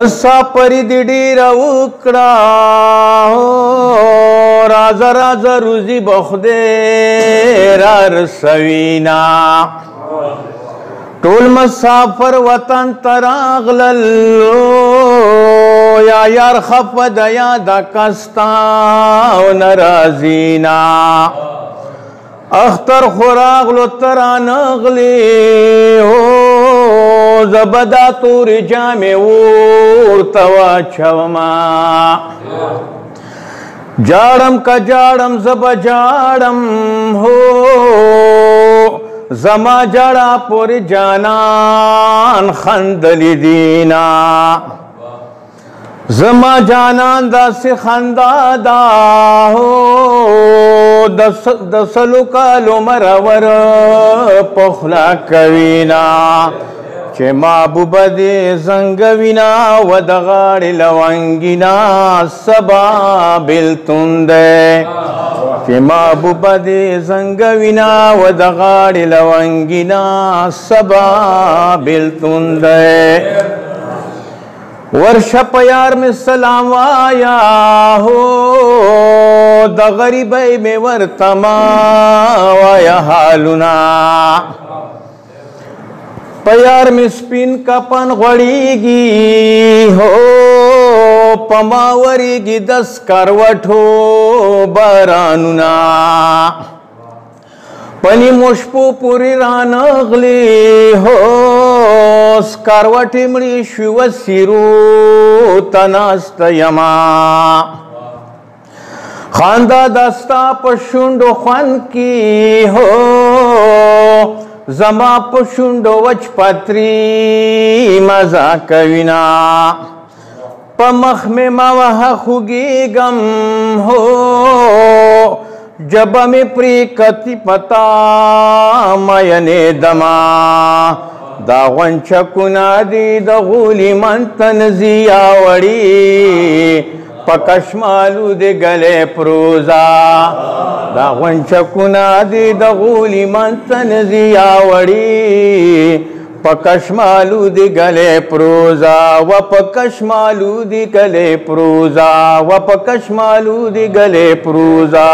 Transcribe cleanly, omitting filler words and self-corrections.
مسافري دې ډېره وکړه، راځه راځه روزي به خدای را رسوینه. ټول مسافر وطن ته راغلل، یا یار خفه د یاده کستا او نه راځینه. اختر خو راغلو ته رانغلې، هو زه به دا تورې جامې ورته واچومه. جاړم که جاړم زه به جاړم، هو زما جړا پورې جانان خندلې دینا. زما جانان داسې خندا ده، هو د سلو کالو مرور په خوله کوینه. چې محبوبه دې زنګوینه و د غاړې لونګینه سبا بېلتون دی. چې محبوبه دې زنګوینه و د غاړې لونګینه سبا بېلتون دی. ورشه په یار مې سلام وایا، هو د غریبۍ مې ورته ما وایا حالونه. په یار مې سپین کفن غوړېږي، هو په ما ورېږي د سکروټو بارانونه. په نیمو شپو پورې رانغلې، هو سکروټې مړې شوې وسیرو ته ناسته یمه. خندا د ستا په شونډو خوند کی، هو زما په شونډو وچ پتري مزه کوینه. په مخ مې مه وهه خوږېږم، هو ژبه مې پرې کتي پتا مینېدمه. دا غونچکونه دي د غولي من ته نه ځي اوړي، په کشمالو دې ګلې پروزا. دا غونچکونه دي د غولي من ته نه ځي اوړي، په کشمالو دې ګلې پروزا. و په کشمالو دې ګلې پروزا، و په کشمالو دې ګلې پروزا.